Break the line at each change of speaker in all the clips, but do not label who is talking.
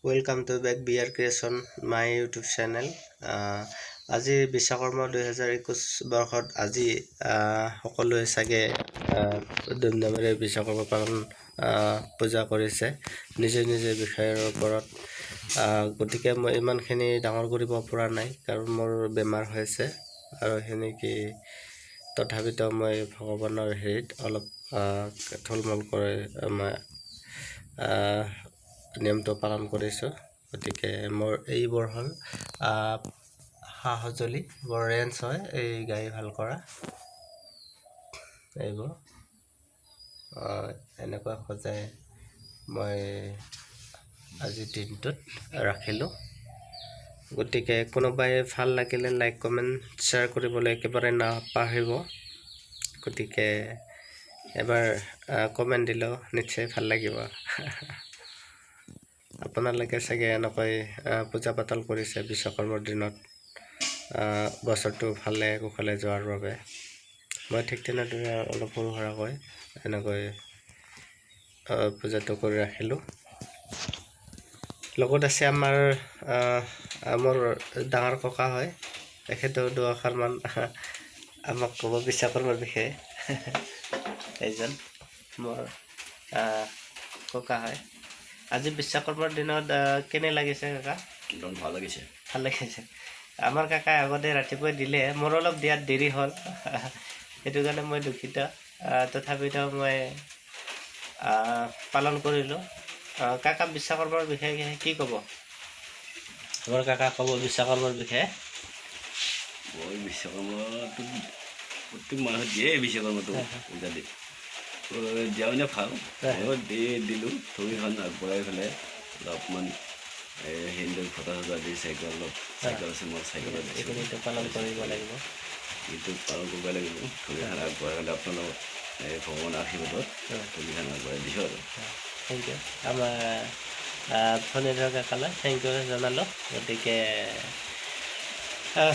Welcome to back B R Creation, my YouTube channel. আজি বিশ্বকৰ্মা 2021 বৰ্ষত আজি সকলোৱে চাগে ধুমধামেৰে বিশ্বকৰ্মা পালন পূজা কৰিছে নিজৰ নিজৰ বিষয়ৰ ওপৰত। গতিকে মই ইমানখিনি ডাঙৰ কৰিব পৰা নাই, কাৰণ মোৰ বেমাৰ হৈছে আৰু সেনেকৈ। তথাপিতো মই ভগৱানৰ হেৰিত অলপ থুলমূল কৰি মই নিয়মটো পালন কৰিছোঁ। গতিকে মোৰ এইবোৰ হ'ল সা সঁজুলি। বৰ ৰেঞ্চ হয়, এই গাড়ী ভাল কৰা এইবোৰ। এনেকুৱা সজাই মই আজিৰ দিনটোত ৰাখিলোঁ। গতিকে কোনোবাই ভাল লাগিলে লাইক, কমেণ্ট, শ্বেয়াৰ কৰিবলৈ একেবাৰে নাপাহৰিব। গতিকে এবাৰ কমেণ্ট দিলেও নিশ্চয় ভাল লাগিব। আপোনালোকে চাগে এনেকৈ পূজা পাতল কৰিছে বিশ্বকৰ্মাৰ দিনত, বছৰটো ভালে কুশলে যোৱাৰ বাবে। মই ঠিক তেনেদৰে অলপ সৰু সুৰাকৈ এনেকৈ পূজাটো কৰি ৰাখিলোঁ। লগত আছে আমাৰ মোৰ ডাঙৰ ককা হয়। তেখেতেও দুআষাৰমান আমাক ক'ব বিশ্বকৰ্মাৰ বিষয়ে। এইজন মোৰ ককা হয়। আজি বিশ্বকৰ্মাৰ দিনত কেনে লাগিছে কাকা?
একদম ভাল লাগিছে।
ভাল লাগিছে। আমাৰ কাকাই আগতে ৰাতিপুৱাই দিলে, মোৰ অলপ দিয়াত দেৰি হ'ল, সেইটো কাৰণে মই দুখিত। তথাপিতো মই পালন কৰিলোঁ। কাকা, বিশ্বকৰ্মাৰ বিষয়ে কি ক'ব? আমাৰ কাকা ক'ব বিশ্বকৰ্মাৰ বিষয়ে।
মই বিশ্বকৰ্মাটো প্ৰত্যেক মানুহে দিয়ে, বিশ্বকৰ্মাটো পূজা দিয়ে। তো দিয়া মানে ভাল, ময়ো দি দিলোঁ। থগিখন আগবঢ়াই পেলাই অলপমান এই হিন্দুক ফটা চটা দি চাইকেল, অলপ চাইকেল আছে মোৰ, চাইকেলত দিছোঁ।
এইখিনিতো পালন কৰিব লাগিব।
এইটো পালন কৰিব লাগিব। থগিখন আগবঢ়াই পেলাই আপোনালোক এই ভগৱানৰ আশীৰ্বাদত থগিখন আগবঢ়াই দিছোঁ আৰু।
Thank U. আমাৰ ফণীধৰ কাকালৈ thank U জনালোঁ। গতিকে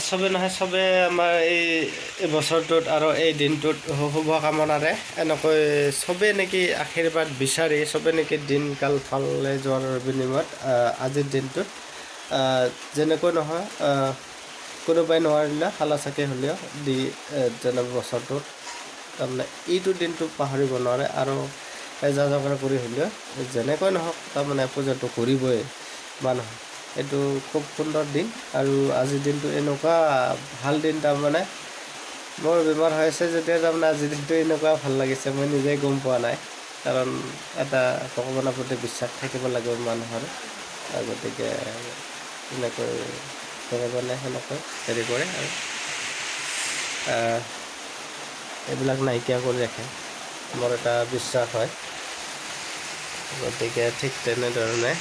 চবে নহয়, চবে আমাৰ এই বছৰটোত আৰু এই দিনটোত শুভ কামনাৰে এনেকৈ চবে নেকি আশীৰ্বাদ বিচাৰি, চবে নেকি দিনকাল ভালে যোৱাৰ বিনিময়ত আজিৰ দিনটোত যেনেকৈ নহয়, কোনোবাই নোৱাৰিলে শালা চাকি হ'লেও দি যেনে বছৰটোত তাৰমানে এইটো দিনটো পাহৰিব নোৱাৰে আৰু যা যোগাৰ কৰি হ'লেও যেনেকৈ নহওক তাৰমানে পূজাটো কৰিবই মানুহ। এইটো খুব সুন্দৰ দিন আৰু আজিৰ দিনটো এনেকুৱা ভাল দিন। তাৰমানে মোৰ বেমাৰ হৈ আছে যেতিয়া তাৰমানে আজিৰ দিনটো এনেকুৱা ভাল লাগিছে, মই নিজেই গম পোৱা নাই। কাৰণ এটা ভগৱানৰ প্ৰতি বিশ্বাস থাকিব লাগিব মানুহৰ। গতিকে তেনেকৈ ভগৱানে সেনেকৈ হেৰি কৰে আৰু এইবিলাক নাইকিয়া কৰি ৰাখে, মোৰ এটা বিশ্বাস হয়। গতিকে ঠিক তেনেধৰণে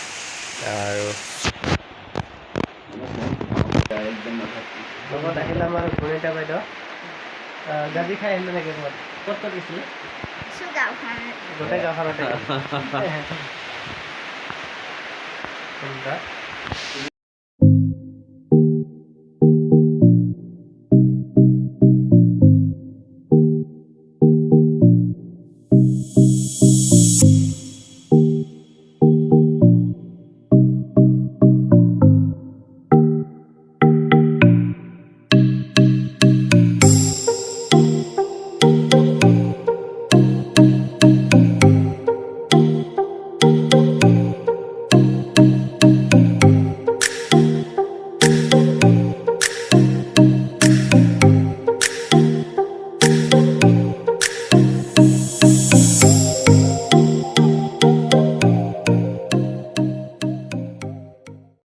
আৰু
একদম
লগত আহিল আমাৰ ভনিতা বাইদেউ। গাজি খাই আহিলে নেকি ক'ৰবাত? ক'ত ক'ত গৈছিলে?
গাঁওখন।
গোটেই গাঁওখনতে। সুন্দৰ।